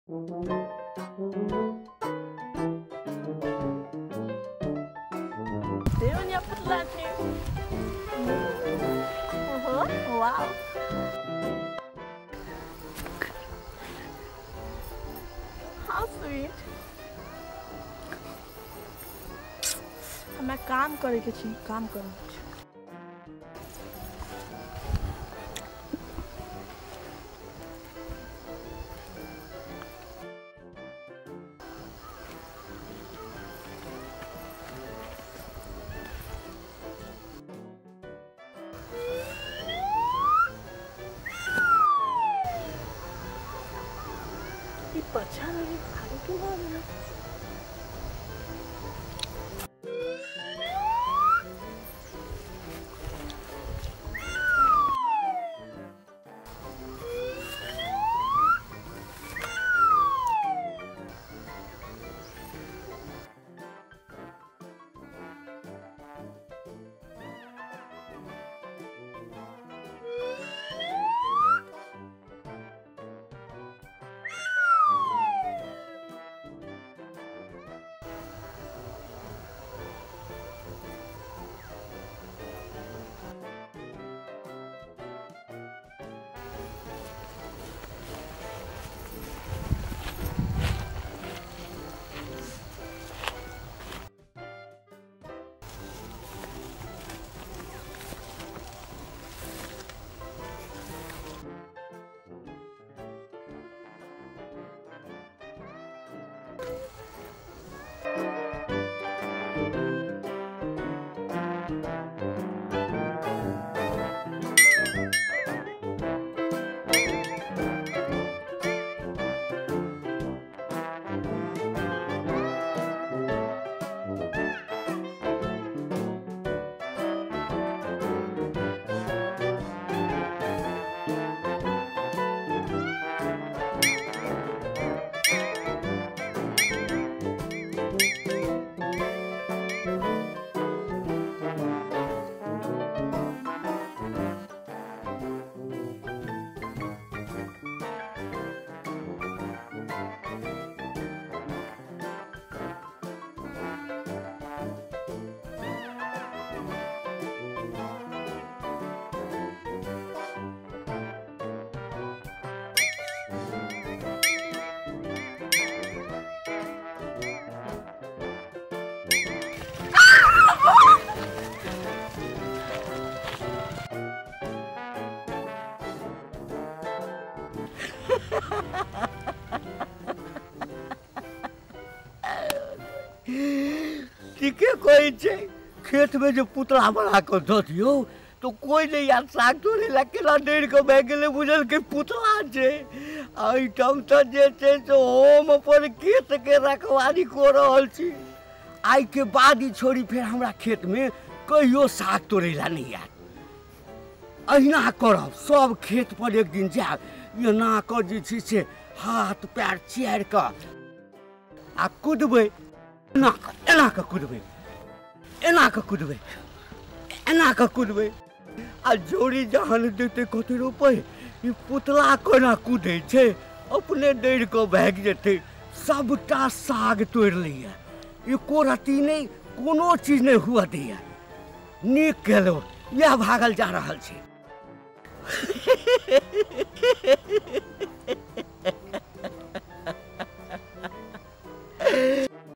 बढ़िया पुतला छै। ओहो वाओ, how sweet. हमरा काम करे के छै, काम करे के छै। ई पछा लगे भागे क्यों भागे? ठीके कहै छै, खेत में जे पुतला बना कऽ दऽ दियौ तो कोई नहीं यार साग तोड़े ला केना डरि कऽ भागि गेलै, बुझलकै पुतला छै। एहिठाम तऽ जे छै से हम अपन खेत के रखवारी कऽ रहल छी। आइ के बाद ई छोड़ी फेर हमरा खेत में कहियो साग तोड़े ला नहीं आयत। अहिना करब, सब खेत पर एक दिन जायब, एना कऽ जे छै से हाथ पैर चियारि कऽ आ कुदबै, एना कऽ एना कऽ कुदबै, एना कऽ कुदबै, एना कऽ कुदबै। आ जोड़ी जहन देतै कथी रोपै, ई पुतला कोना कुदै छै, अपने डरि कऽ भागि जेतै। सबटा साग तोड़ि लैए, एको रत्ती नहि, कोनो चीज नहि हुअ दैए। नीक केलहुँ, इएह भागल जा रहल छै।